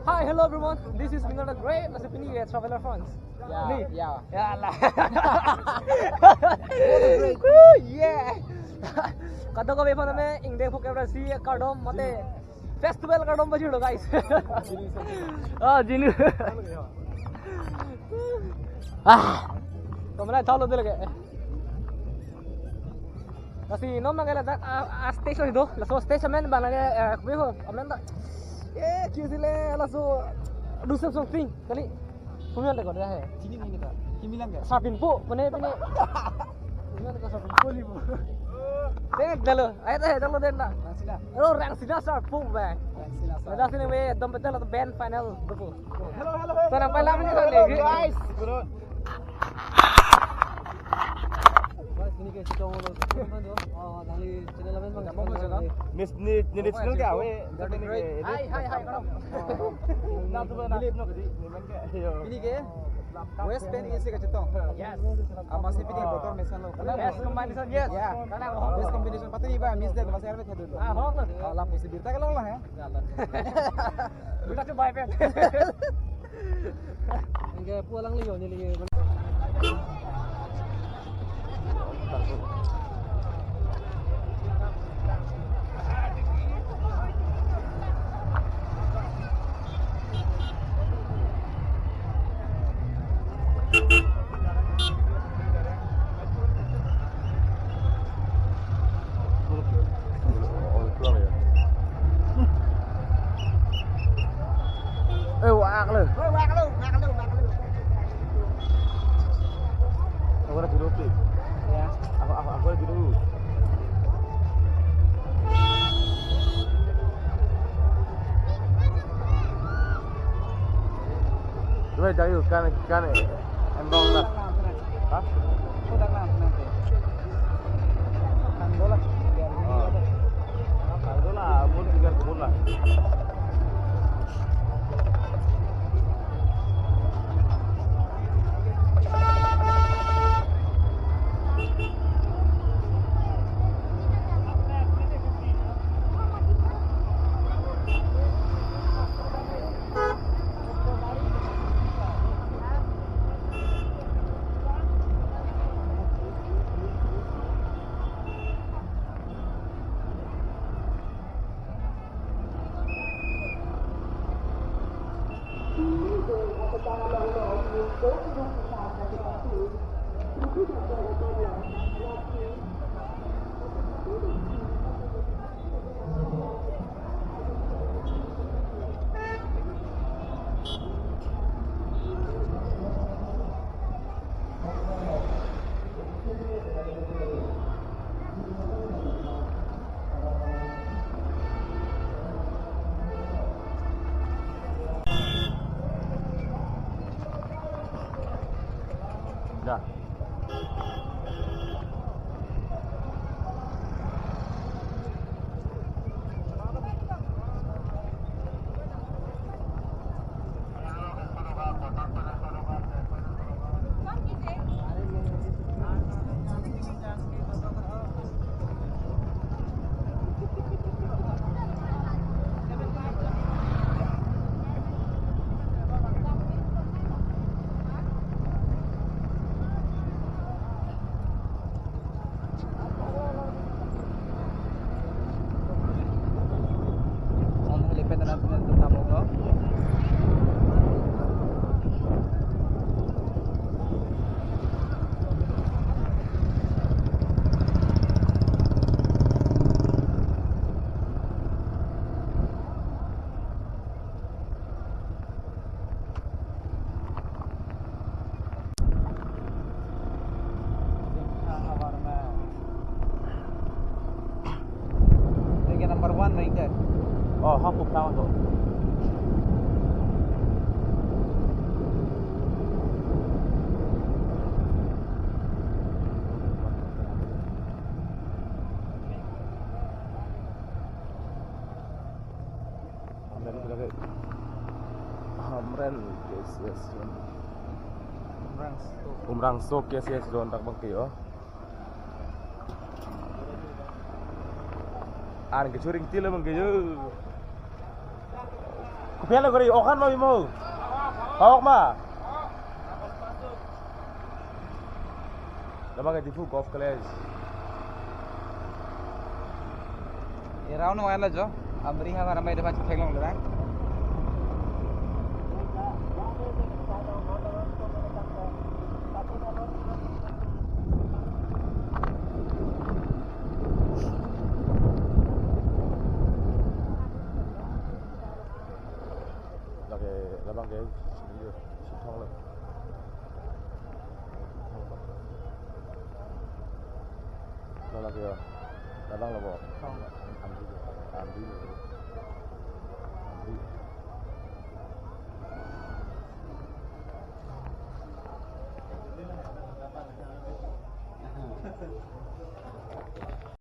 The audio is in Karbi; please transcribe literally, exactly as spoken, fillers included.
Hi, hello everyone. This is Vinod the Great. Lasi pini ke Traveler Friends. Ya, ni? Ya. Ya lah. Yeah. Kadokave aphan name ingdeng phuk evrasi kardom mate festival kardom pajirlo, guys. Ah, jinu. Ah. Kamu na thalo dulu ke. Lasi non nangke ladak a, a stage lo do. Laso stage amen bang nangke, eh, kue ho, amen ta. Eh, kisi le laso do some something kali. Kumi ante ko dia he. Chini ni kita. Kimi lang ke? Sapin po, pene pene. Kumi ante ko sapin po li po. Tengok dah lo. Ayo teh, dah lo den dah. Rangsina. Lo Rangsina Sarpo bang. Rangsina Sarpo. Dah sini we, dompet lo band final betul. Hello, hello, hello. Sana pala ini hello, lagi. Guys. Miss ni, ni channel ke awe. Hi, hi, hi, hello. Na tu na. Ini ke West Band isi kachetong. Yes. Amatsi pini botol mesan lo. Best combination, yes. Ya. Best combination. Patut iba miss dan masih ada dulu. Ah, hok lah. Lapusi birta ke long lah ya. Birta tu bye pen. Enggak pulang liyo ni liyo. Eh, wak lo. Aku nak duduk tu. Ya. Aku, aku, aku nak duduk. Coba cari kan, kan, eh, embong lah. Hah? Oh. Tanggo lah, mun tinggal kebun lah. Dah. Ini number one rank deh. Oh, hapuk tahu tuh. Hamren lagi. Hamren, yes, yes. Umrangso. Umrangso, yes, yes, don tak bangke yo. An kecuring tila bangke yo. Kopi helo gari, okan ma bimo? Pawok ma? Labang ke Diphu Govt College. Around mo ala jo, Amri ha haram bai depan theklong le bang. Lake labang ke sithong lo. Lo lake ya. Labang lo bo. Amri lo. Amri lo. Amri.